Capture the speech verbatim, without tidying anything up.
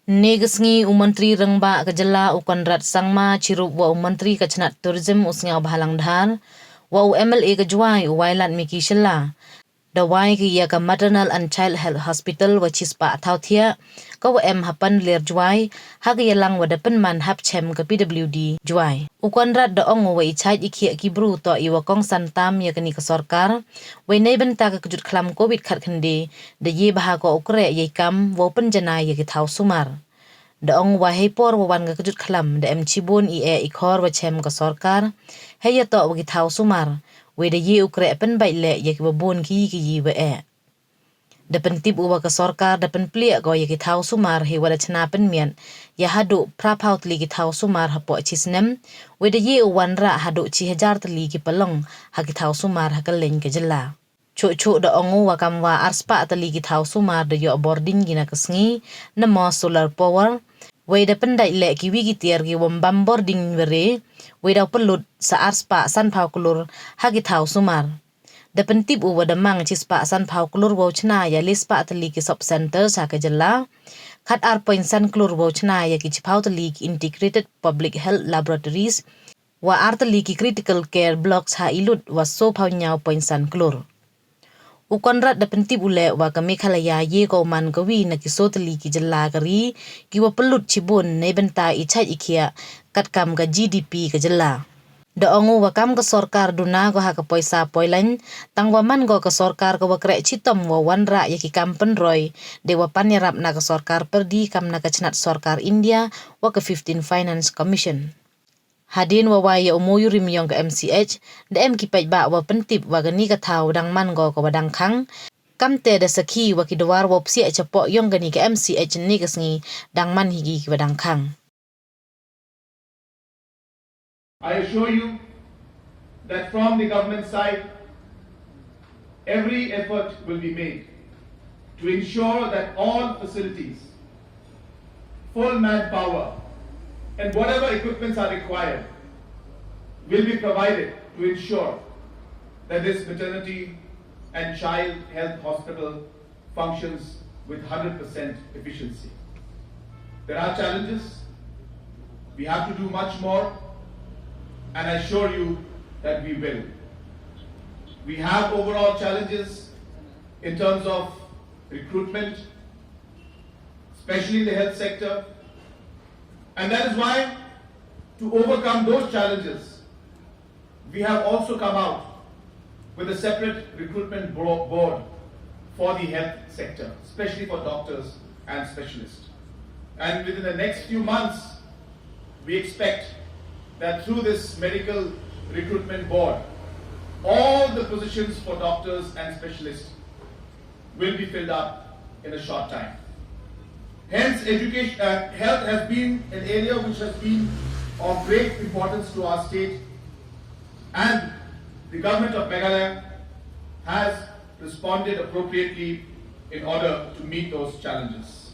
Ynne ka sngi u Montri Rangbah ka jylla u Conrad Sangma chirup wa u Montri ka chnat Tourism u Sniawbhalang Dhar, wa u M L A ka Jowai u Wailadmiki Shylla, da wai ki ya ka Maternal and Child Health Hospital wa chispah thaw thiah, ka wa em ha Panler Jowai, ha ka yalang wa da pynman hap chem ka P W D Jowai. U Conrad da ong u wa i chait i khiah ki bru toh i wa kongsan tam ya kani ka sorkar, wei neibynta ka kjut khlam Covid khatkhyndai, da ye bha ko u kreh ya i kam wow pynjanai ya ki thaw sumar. Da ong u wa hei por wa wan ka kjut khlam da em chibun i eh i khor wa chem ka sorkar hei ya toh wa ki thaw sumar, wei da ye u kreh pynbait leh ya ki wa bun ki yi ki yi wa eh. Da pyntip u wa ka sorkar da pynpliah ko ya ki thaw sumar hei wa da chna pynmiat ya haduh phra phaw tylli ki thaw sumar hapoh chi snem, wei da ye u wanrah haduh chi hajar tylli ki palong ha ki thaw sumar ha kylleng ka jylla. Chuh chuh da ong u wa kam wa arspah tylli ki thaw sumar da yoh bording ki na ka sngi, namo solar power, wei da pyndait leh ki wi ki tiar ki wa ym bam bording ware, wei da u pynlut sa arspah sanphaw klur ha ki thaw sumar. Da pyntip u wa da mang chispah sanphaw klur wow chna ya lespah tylli ki sub centres ha ka jylla, khat ar point san klur wow chna ya ki chiphaw tylli ki integrated public health laboratories, wa ar tylli ki critical care blocks ha i lut wa sophaw ynñiaw point san klur. U Conrad da pyntip u leh wa ka Meghalaya ye ko man ka wi na ki so tylli ki jylla ka ri ki wa pynlut chibun neibynta i chait i khiah, katkam ka G D P ka jylla. Da ong u wa kam ka sorkar duna ko ha ka poisa poilain, tang wa man ko ka sorkar ka wa kreh chitom wa wanrah ya ki kam pynroi, de wa pan yarap na ka sorkar pyrdi kam na ka chnat sorkar India wa ka fifteen Finance Commission. Hadien wa wai ya u moyurim yong ka M C H, da em ki paidbah wa pyntip wa kani ka thaw dang man ko ka wa dang khang. Kamte da sakhi wa ki dwar wa psiah chapoh yong kani ka M C H ynne ka sngi dang man hi ki ki wa dang khang. I assure you that from the government side, every effort will be made to ensure that all facilities, full manpower, and whatever equipments are required will be provided to ensure that this maternity and child health hospital functions with hundred percent efficiency. There are challenges. We have to do much more, and I assure you that we will. We have overall challenges in terms of recruitment, especially in the health sector, and that is why, to overcome those challenges, we have also come out with a separate recruitment bro-, board for the health sector, especially for doctors and specialists. And within the next few months, we expect that through this medical recruitment board, all the positions for doctors and specialists will be filled up in a short time. Hence, education, uh, health has been an area which has been of great importance to our state, and the government of Meghalaya has responded appropriately in order to meet those challenges.